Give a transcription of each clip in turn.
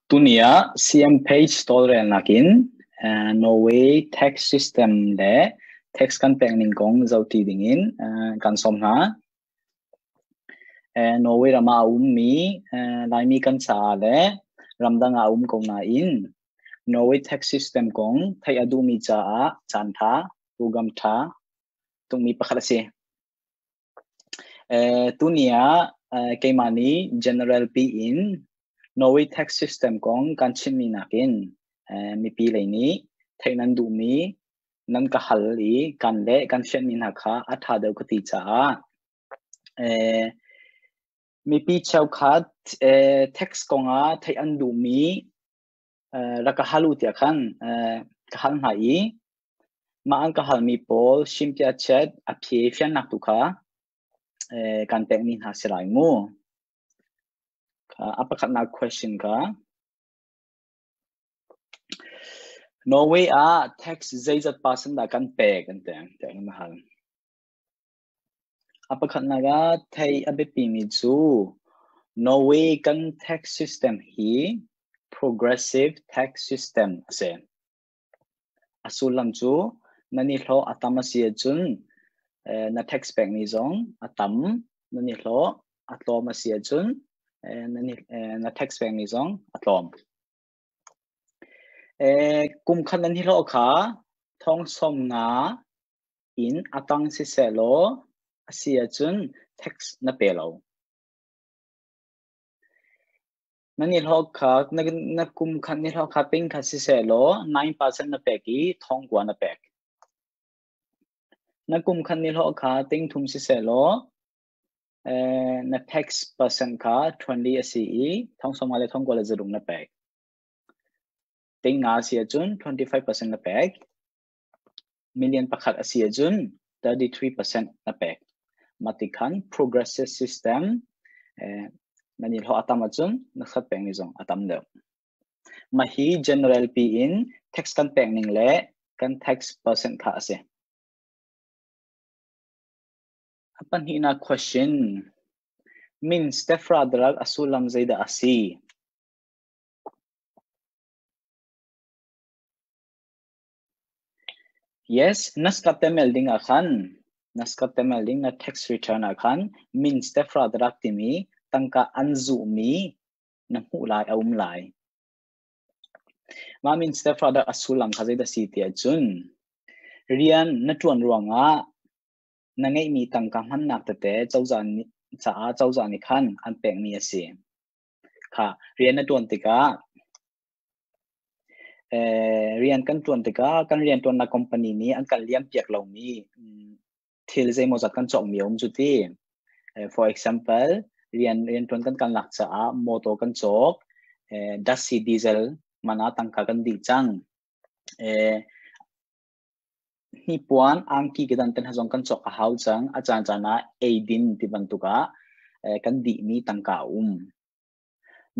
Tuni ah CM Page tawlrelnak in Norway tax system le tax kan pek ning kong zohṭi dingin kan sawm hna. Norway ram ah a ummi Laimi kan caah le ramdang ah a um ko nain Norway tax system kong theih a duhmi caah caanṭha, program ṭha tukmi pakhat a si. Tuni ah keimah nih general piin Norway tax system kong kan chimmi nakin mipi lei nih theih nan duhmi nan ka hal i kan leh kan fianhmi hna kha a ṭha deuh ka ti caah mipi cheukhat tax kongah theih an duhmi rak ka hal u tiah khan ka hal hna i mah an ka halmi pawl simtiah chet a phi fiannak tu kha kan pekmi hna si lai mu. A pakhatnak question kha Norway ah tax zeizat percent dah kan pek an ti tiah kan hal. A pakhatnak ah theih a biapimi cu Norway kan tax system hi progressive tax system a si. A sullam cu na nihlawh a tam a si ahcun na tax pekmi zong a tam, na nihlawh a tlawm a si ahcun na tax pekmi zong a tlawm. Kum khat na nihlawh kha thong 50 in a tang siseh law a si ahcun tax na pe lo. Na nihlawh kha na kum khat nihlawh kha ping khat siseh law 9% na pek i thongkua na pek. Na kum khat nihlawh kha ting thum siseh law na tax percent kha 20 a si i thong 50 le thongkua le zaruk na pek. Ting nga si ahcun 25% na pek. Million pakhat a si ahcun 33% na pek. Mah ti khan progressive system na nihlawh a tam ahcun na khat pekmi zong a tam deuh. Mah hi general pi in tax kan pek ning le kan tax percent kha a si. A pahnihnak question Minstefradrag a sullam zeidah a si? Yes, na skattemelding ah khan na skattemelding na tax return ah khan minstefradrag timi tangka an zuhmi na hmuh lai a um lai. Mah minstefradrag a sullam kha zeidah si ti ahcun rian na ṭuan ruangah na ngeihmi tangka hmannak tete cozah nih caah cozah nih khan an pekmi a si. Kha rian na ṭuan tikah Rian kan ṭuan tikah kan rianṭuannak company nih an kan liampiak lomi thil zeimawzat kan cawkmi a um cu ti. For example, rian rianṭuan kan kalnak caah motor kan cawk, dasi diesel man ah tangka kan dih cang. Hnipuan, angki kedan te hna zong kan cawk a hau cang. A caancaan ah eidin ti bantuk ah kan dihmi tangka a um.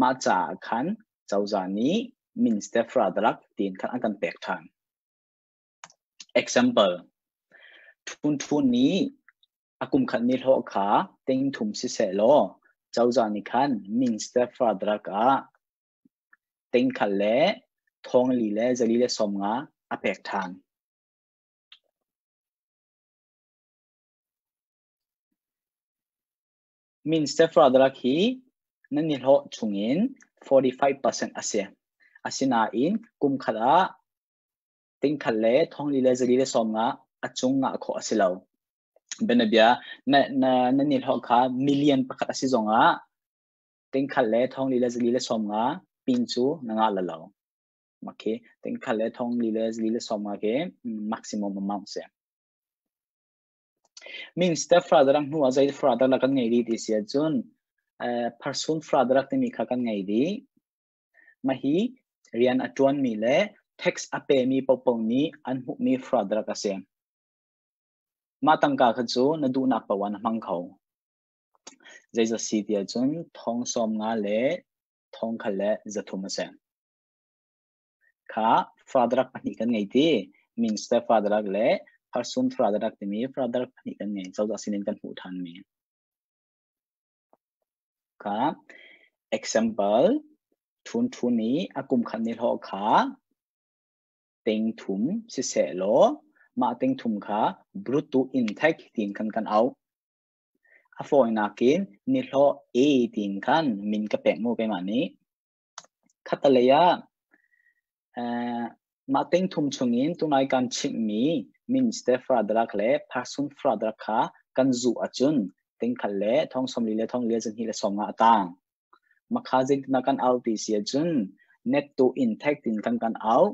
Mah caah khan cozah nih minstefradrag tiin khan an kan pek ṭhan. Example, Ṭhun Ṭhun nih a kum khat ni hlawh kha ting thum siseh law cozah nih khan minstefradrag ah ting khat le thong li le zali le 50 a pek ṭhan. Minstefradrag hi nan i hlawh chungin 45% a si. Asinain kum khat ah ting khat le thong li le zali le 50 a cung ngah khawh a si lo. Bianabia na na nan i hlawh kha million pakhat a si zongah ting khat le thong li le zali le 50 pin cu na ngah la lo. Mah khi ting khat le thong li le zali le 50 khi maximum amount si. Minstefradrag hnu ah zei fradrag dah kan ngei dih ti si ahcun personfradrag timi kha kan ngei dih. Mah hi rian a ṭuanmi le tax a pemi paohpaoh nih an hmuhmi fradrag a si. Mah tangka kha cu na duhnak paoh ah na hmang kho. Zeizat si ti ahcun thong 50 le thong khat le 300 a si. Kha fradrag pahnih kan ngei ti. Minste fradrag le Person fradrag timi fradrag pahnih kan ngei. Cozah sinin kan hmuh ṭhanmi. Kha example. Ṭhun ṭhun i a kum khat nihlawh kha ting thum siseh law mah ting thum kha brutto inntekt tiin khan kan auh. A fawinak in nihlawh A tiin khan min ka pek mu keimah nih. Khattalei ah mah ting thum chungin tunai kan chimhmi minstefradrag le personfradrag kha kan zuh ahcun ting khat le thong 40 le thong 42 le 50 a tang. Makha zeitindah kan au ti si ahcun netto inntekt tin khan kan au.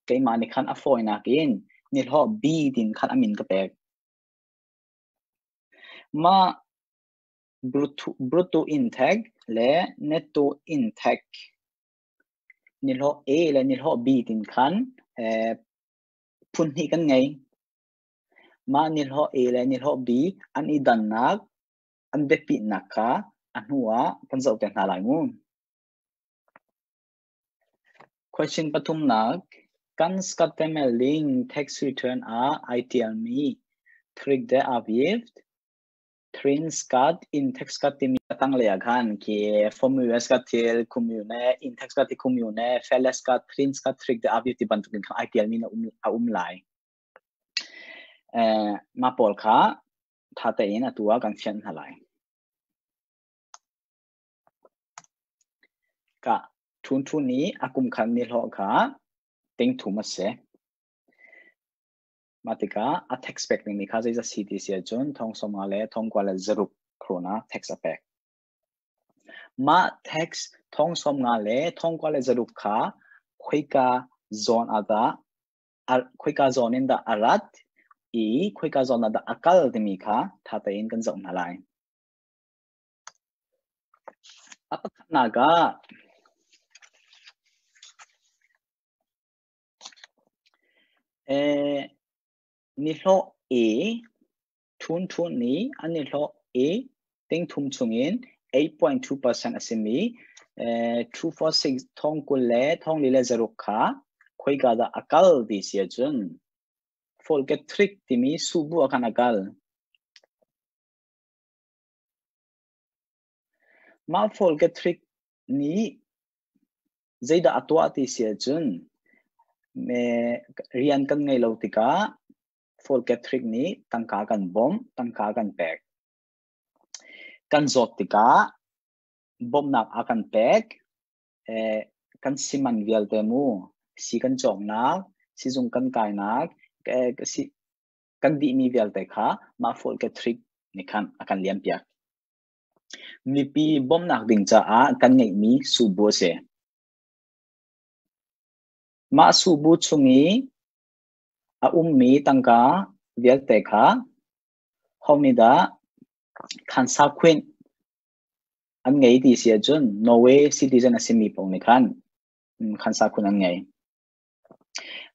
Keimah nih khan a fawinak in nihlawh B tin khan a min ka pek. Mah brutto inntekt le netto inntekt nihlawh A le nihlawh B tin khan phun hnih kan ngei. Mah nihlawh A le nihlawh B an i dannak, an biapitnak kha a hnu ah kan zoh te hna lai mu. Question pathumnak, kan skattemelding tax return ah ai ṭialmi trygdeavgift, Trinnskatt, inntektsskatt timi a tanglei ah khan khi formuesskatt til kommune, inntektsskatt til kommune, fellesskatt, trinnskatt, trygdeavgift ti bantukin khan ai ṭialmi a um lai. Mah pawl kha ṭha tein atu ah kan fianh hna lai. Ka ṭhun ṭhun i a kum khat nihlawh kha ting thum a si. Mah tikah a tax pek dingmi kha zeizat si ti si ahcun thong 50 le thong 26 krona tax a pek. Mah tax thong 50 le thong 26 kha khoika zawn ah dah khoika zawn in dah a rat i khoika zawn ah dah a kal timi kha ṭha tein kan zoh hna lai. A pakhatnak ah nihlawh i ṭhun ṭhun nih an nihlawh i ting thum chungin 8.2% a simi 246 thong 20 le thong 4 le 6 kha khoika dah a kal ti si ahcun Folketrygd timi subu ah khan a kal. Mah Folketrygd nih zeidah a tuah ti si ahcun rian kan ngei lo tikah Folketrygd nih tangka kan bawmh, tangka kan pek. Kan zawt tikah bawmhnak a kan pek. Kan siman vialte mu, si kan cawknak, sizung kan kainak, kan dihmi vialte kha mah Folketrygd nih khan a kan liampiak. Mipi bawmhnak ding caah kan ngeihmi subu a si. Mah subu chung i a ummi tangka vialte kha ho nih dah khansa-khuinh an ngei ti si ahcun Norway citizen a simi paoh nih khan khansa-khunh an ngei.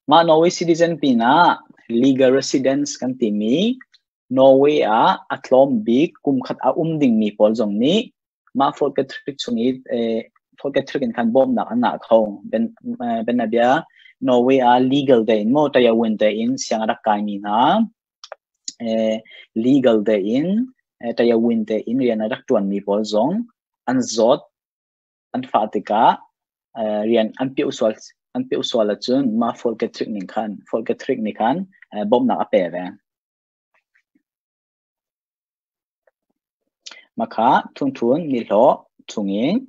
Mah Norway citizen pinah legal residence kan timi Norway ah a tlawm bik kum khat a um dingmi pawl zong nih mah Folketrygd chung i Folketrygd in khan bawmhnak an ngah kho. Bianabia Norway ah legal tein maw tayawin tein siang a rak kaimi hna legal tein tayawin tein rian a rak ṭuanmi pawl zong an zawt an fah tikah rian an piah sual an piah sual ahcun mah Folketrygd ning khan Folketrygd nih khan bawmhnak a pe ve. Makha Thunthun nihlawh chungin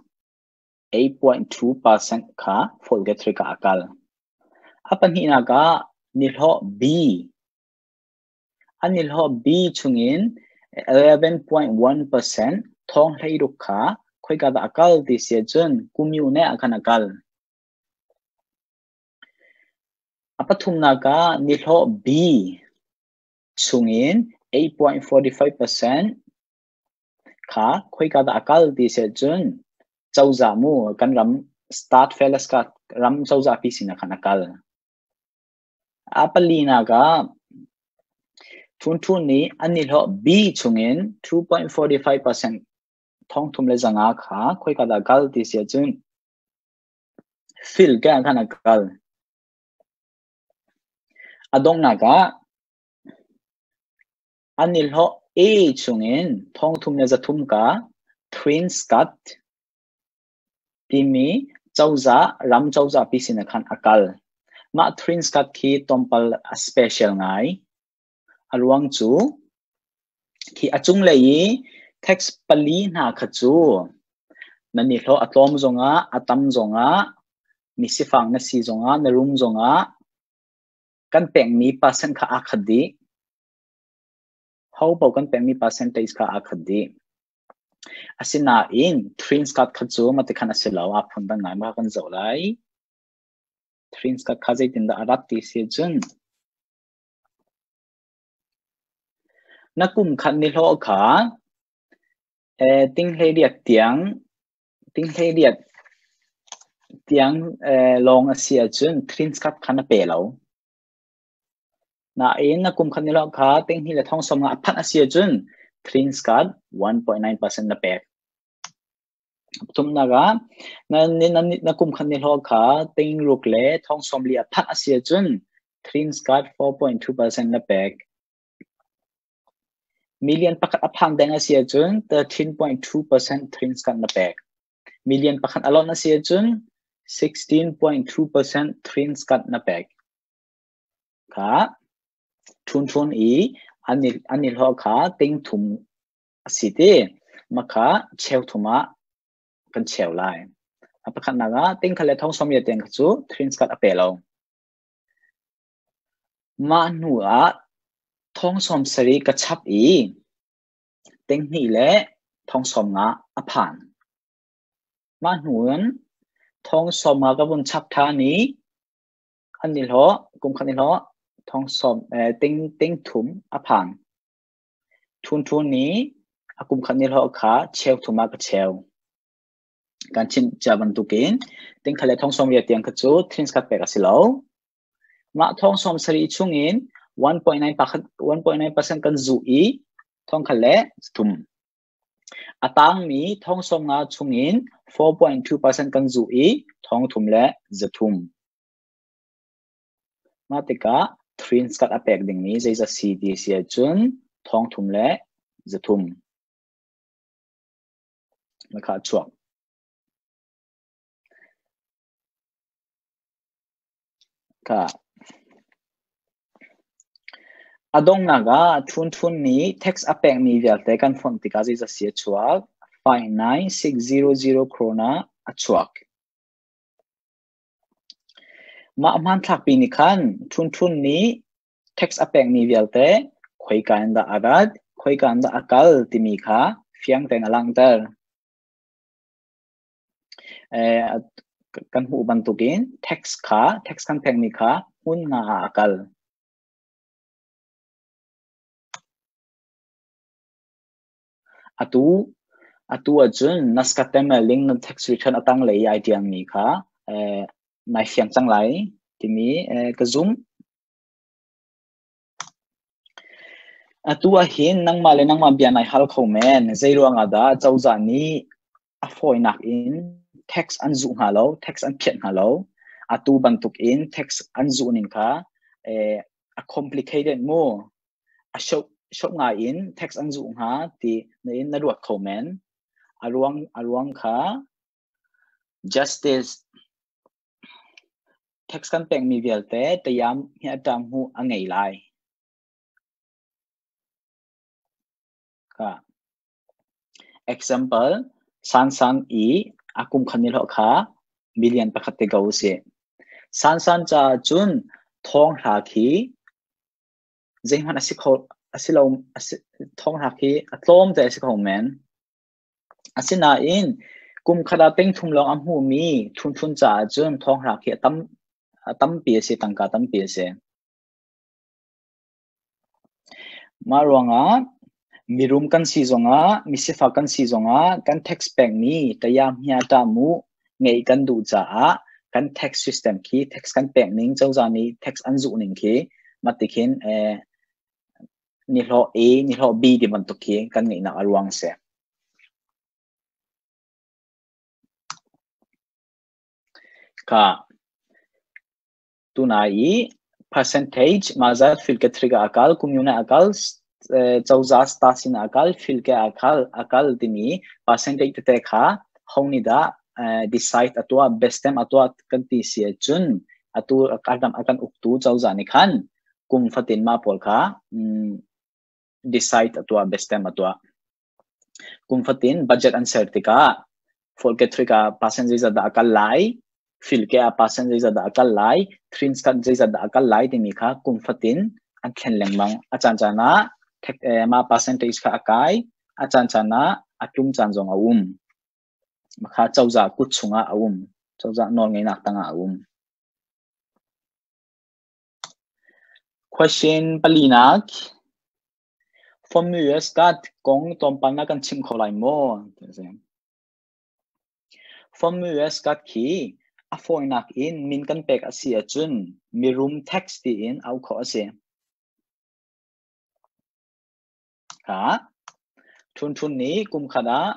8.2% kha Folketrygd ah a kal. A pahnihnak ah nihlawh B. An nihlawh B chungin 11.1% thawng 16 kha khoika dah a kal ti si ahcun Kumyune ah khan a kal. A pathumnak ah nihlawh B chungin 8.45% kha khoika dah a kal ti si ahcun cozah mu kan ram start fellesskatt ram cozah pi sinah khan a kal. A palinak ah Thun Thun nih an nihlawh B chungin 2.45% thong thum le 500 kha khoika dah kal ti si ahcun fylke ah khan a kal. A donghnak ah an nihlawh A chungin thong thum le 300 ka Trinnskatt timi Cozah, ram cozah pi sin ah khan a kal. Mah Trinskatt khi tlawmpal a special ngai. A ruang cu khi a cunglei i tax pali hna kha cu na nihlawh a tlawm zongah a tam zongah mi sifang na si zongah na rum zongah kan pekmi percent kha aa khat dih. Ho paoh kan pekmi percentage kha aa khat dih. Asinain Trinskatt kha cu matikhan a si lo, aa phundang ngai ma kan zoh lai. Trinskatt kha zeitindah a rat ti si cun na kum khat nihlawh kha tinghleiriat tiang tinghleiriat tiang lawng a si ahcun Trinskatt kha na pe lo. Nain na kum khat nihlawh kha tinghnih le thong sawm nga a phanh a si ahcun Trinskatt 1.9% na pek. Pathumnak ah na kum khat nihlawh kha tingruk le thong sawmli a phanh a si ahcun Trinskatt 4.2% na pek. Million pakhat a phang deng a si ahcun 13.2% Trinskatt na pek. Million pakhat a lonh a si ahcun 16.2% Trinskatt na pek. Kha ṭhunṭhun i an i hlawh kha ting thum a si ti. Mah kha cheu thum ah kan cheu lai. A pakhatnak ah ting khat le thong sawm tiang kha cu Trinskatt a pe lo. Mah hnu ah thong sawm sarih ka chap i ting hnih le thong sawm nga a phan. Mah hnu in thong sawm nga ka vun chap ṭhan i an i hlawh, kum khat i hlawh thong sawm ting ting thum a phan. Ṭhunṭhun nih a kum khat ni hlawh kha cheu thum ah ka cheu. Kan chimh cia bantukin tingkhat le thong sawm riat tiang kha cu thinskhat pek a si lo. Mah thong sawm sarih chungin 1.9% kan zuh i thong khat le thum. A tangmi thong sawm nga chungin 4.2% kan zuh i thong thum le zathum. Mah tikah Trinskatt a pek dingmi zeizat si ti si ahcun thong thum le zathum. Na kha a chuak. Kha. A donghnak ah Ṭhun Ṭhun nih tax a pekmi vialte kan fonh tikah zeizat si a chuak? 59600 krona a chuak. Mah hmanthlakpi nih khan Ṭhun Ṭhun nih tax a pekmi vialte khoika in dah a rat, khoika in dah a kal timi kha fiang tein a langhter. Kan hmuh bantukin tax kha tax kan pekmi kha hmun nga ah a kal. Atu atu ahcun na skattemelding na tax return a tanglei i ai ṭialmi kha nai fiang cang lai timi ka zumh. Atu ahhin nangmah le nangmah bia nai hal kho men. Zeiruang ah dah cozah nih a fawinak in tax an zuh hnga lo, tax an phiat hnga lo. Atu bantuk in tax an zuh ning kha a complicated mu. A shoh ngai in tax an zuh hnga ti na in na ruat kho men. A ruang kha justice Tax kan pekmi vialte tayam hiaṭam hmuh a ngei lai. Ka. Example, Sansan i a kum khan ni hlawh kha million pakhat te ko usih. Sansan caah cun thawng hla khi zeihmanh a si kho a si lo a si thawng hla khi a tlawm te a si kho men. Asinain kum khat ah pengthum lawng a hmumi thunthun caah cun thawnghrang khi a tampi a si, tangka tampi a si. Mah ruangah mirum kan si zongah, misifak kan si zongah kan tax pekmi taya hmia ta mu ngeih kan duh caah kan tax system khi tax kan pek ning cozah nih tax an zuh ning khi mah khin nihlawh A, nihlawh B ti bantuk khi kan ngeihnak a ruang a si. Ka tunai i percentage mazat fylke trigger akal kommune akal cozah stasin akal fylke akal akal timi percentage tete kha ho nih dah decide a tuah, bestem a tuah kan ti si ahcun atu a kan uktu cozah nih khan kum fatin mah pawl kha decide a tuah, bestem a tuah. Kum fatin budget an ser tikah Folketrygd ah percent zeizat dah a kal lai, Fylke ah percent zeizat dah a kal lai, Trinskat zeizat dah a kal lai timi kha kum fatin an thlen lengmang. A caancaan ah mah percentage kha a kai, a caancaan ah a tlum caan zong a um. Kha cozah kut chungah a um. Cozah nawlngeihnak tangah a um. Question palinak. Formuesskatt kong tlawmpal na kan chim kho lai maw? Formuesskatt khi a fawinak in min kan pek a si ahcun mirum tax tiin auh khawh a si. Kha Ṭhun Ṭhun nih kum khat ah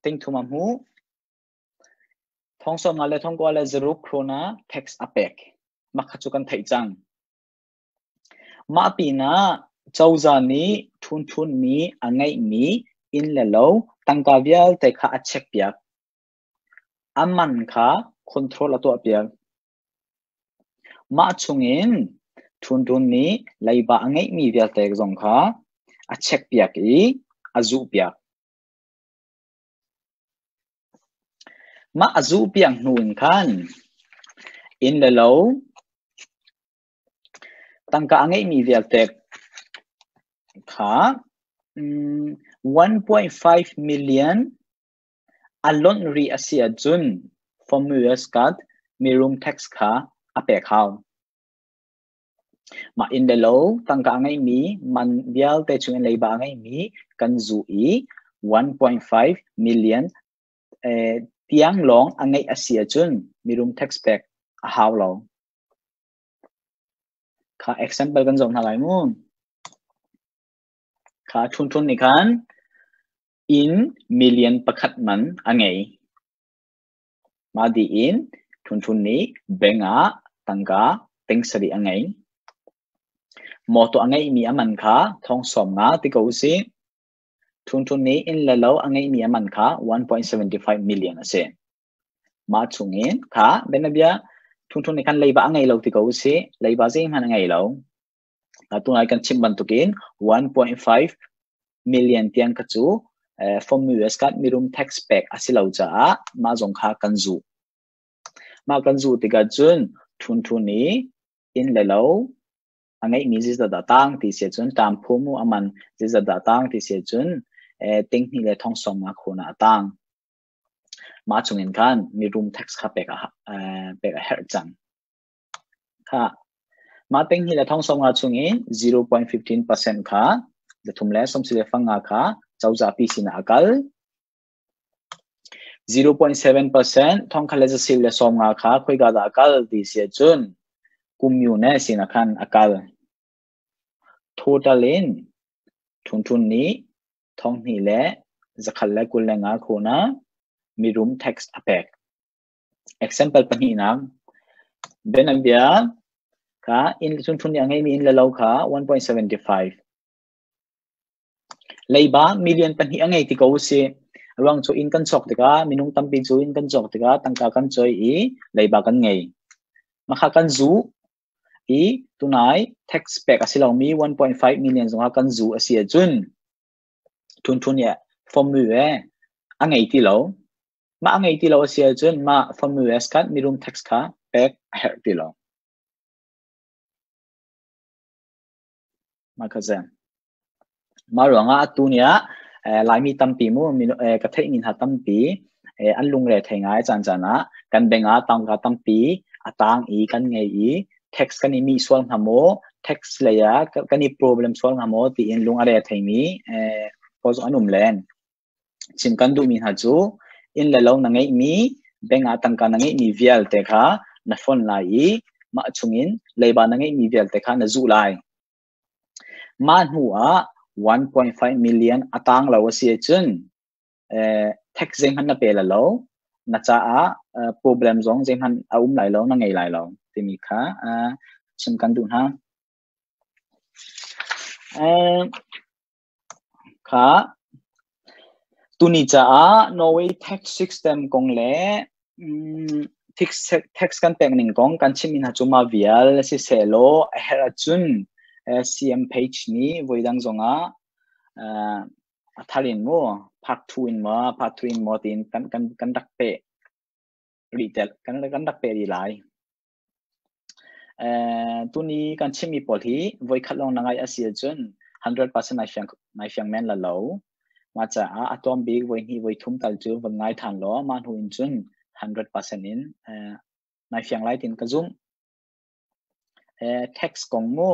tingthum a hmuh. Thong 50 le thong kua le zaruk krona tax a pek. Mah kha cu kan theih cang. Mah pinah cozah nih Ṭhun Ṭhun nih a ngeihmi inn le lo tangka vialte kha a checkpiak. A man kha control a tuahpiak. Mah chungin Ṭhun Ṭhun nih leiba a ngeihmi vialte zong kha a checkpiak i a zuhpiak. Mah a zuhpiak hnu in khan inn le lo tangka a ngeihmi vialte kha 1.5 million a lonh rih a si ahcun Formuesskatt mirum tax kha a pek hau. Mah inn le lo tangka a ngeihmi man vialte chungin leiba a ngeihmi kan zuh i 1.5 million tiang lawng a ngeih a si ahcun mirum tax pek a hau lo. Kha example kan zoh hna lai mu. Kha Ṭhun Ṭhun nih khan inn million pakhat man a ngei. Mah dih in Ṭhun Ṭhun nih bank ah tangka ting sarih a ngei. Mawtaw a ngeihmi a man kha thong 50 ti ko usih. Ṭhun Ṭhun nih inn le lo a ngeihmi a man kha 1.75 million a si. Mah chungin kha bianabia Ṭhun Ṭhun nih khan leiba a ngei lo ti ko usih. Leiba zeihmanh a ngei lo. Atu ngai kan chim bantukin 1.5 million tiang kha cu from US kan mirum tax pek a si lo caah mah zong kha kan zuh. Mah kan zuh tikah cun Ṭhun Ṭhun i inn le lo a ngeihmi zeizat dah tang ti si cun ṭam phum u aman zeizat dah tang ti si cun ting hnih le thong 50 khun ah a tang. Mah chungin khan mirum tax kha pek a herh cang. Kha mah ting hi le thong 50 chungin 0.15% kha zathum le sawmsi le fang nga kha cozah pi sinah a kal. 0.7% thong khat le zasil le 50 kha khoika dah a kal ti si ahcun commune sinah khan a kal. Total in Ṭhun Ṭhun nih thong hnih le zakhat le 25 khuna mirum tax a pek. Example pahnihnak bianabia kha inn Ṭhun Ṭhun nih a ngeihmi inn le lo kha 1.75 Leiba million pahnih a ngei ti ko usih. A ruang cu inn kan cawk tikah minung tampi cu inn kan cawk tikah tangka kan cawi i leiba kan ngei. Mahka kan zuh i tunai tax pek a si lomi 1.5 million zongah kan zuh a si ahcun Ṭhun Ṭhun nih formue a ngei ti lo. Mah a ngei ti lo a si ahcun mah formue khan mirum tax kha pek a herh ti lo. Mah kha si. Mah ruangah atu ni ah Laimi tampi mu ka theihmi hna tampi an lungre thei ngai caan ah kan bank ah tangka tampi a tang i kan ngei i tax kan i mih sual hnga maw, tax lei ah kan i problem sual hnga maw tiin lung a re theimi pawl zong an um len. Chim kan duhmi hna cu inn le lo na ngeihmi, bank ah tangka na ngeihmi vialte kha na fon lai i mah chungin leiba na ngeihmi vialte kha na zuh lai. Mah hnu ah 1.5 million a tang lo a si ahcun tax zeihmanh na pe la lo. Na caah problem zong zeihmanh a um lai lo, na ngei lai lo timi kha chim kan duh hna. Kha tuni caah Norway tax system kong le Tax kan pek ning kong kan chimmi hna cu mah vial sisehlaw a herh ahcun CM page nih voidang zongah a thar in mu part 2 in maw part 3 in maw tiin kan rak peh rih te kan rak peh rih lai. Tuni kan chimmi pawl hi voikhat lawng na ngaih a si ahcun 100% nai fiang men la lo. Mah caah a tlawm bik voi hnih voi thum tal cu van ngai ṭhan law mah hnu in cun 100% in nai fiang lai tiin ka zumh. Tax kong mu,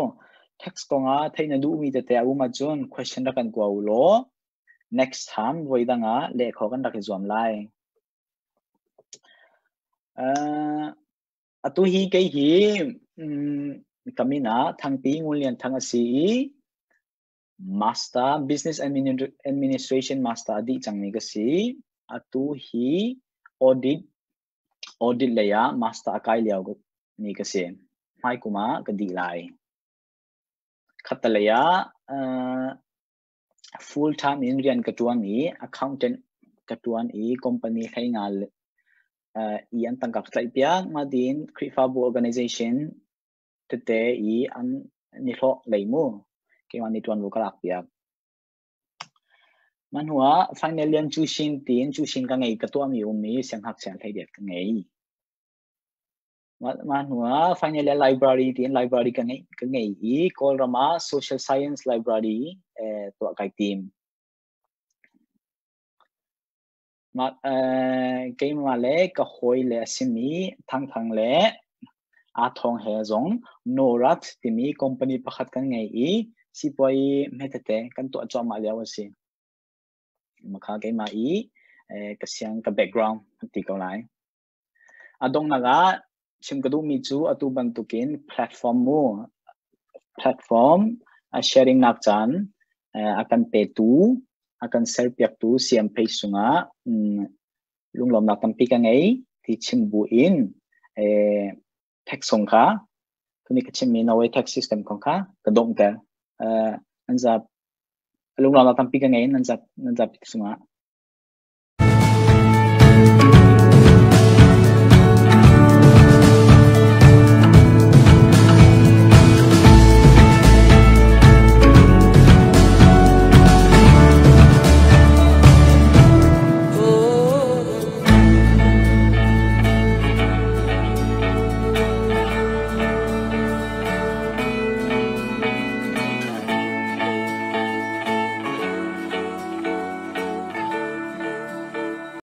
tax kong ah theih na duhmi tete a um ahcun question rak kan kua u law next time voi dang ah leh khawh kan rak i zuam lai. Atu hi kei hi ka min ah Thangpi Ngun Lian Thang a si i Master Business Administration Master a dih cangmi ka si. Atu hi audit audit lei ah master a kai lio mi ka si. Hmai kum ah ka dih lai. Khattalei ah Full time in rian ka ṭuan i accountant ka ṭuan i company hlei nga i an tangka ka tlaihpiak. Mah tiin Khrihfabu organization tete i an nihlawh lei mu keimah nih ṭuanvo ka lakpiak. Mah hnu ah final lian cusin tiin cusin ka ngei ka tuahmi um i siangngakchia hleiriat ka ngei. Mah hnu ah final year library tiin library ka ngei i Kawlram ah social science library tuah kai tim. Mah keimah le ka hawi le a simi Thangthang le Aa Thawng he zong Norat timi company pakhat kan ngei i sipuai hmetete kan tuah cuahmah lio a si. Makha keimah i ka siang ka background kan ti ko lai. A donghnak ah chim ka duhmi cu atu bantukin platform mu platform a sharing nak caan a kan petu a kan serpiaktu CM page sungah lunglawmnak tampi ka ngei ti chim bu in tax song kha tuni ka chimmi Norway tax system kong kha ka donghter. Nan zap lunglawmnak tampi ka ngei nan zap nan zap sungah.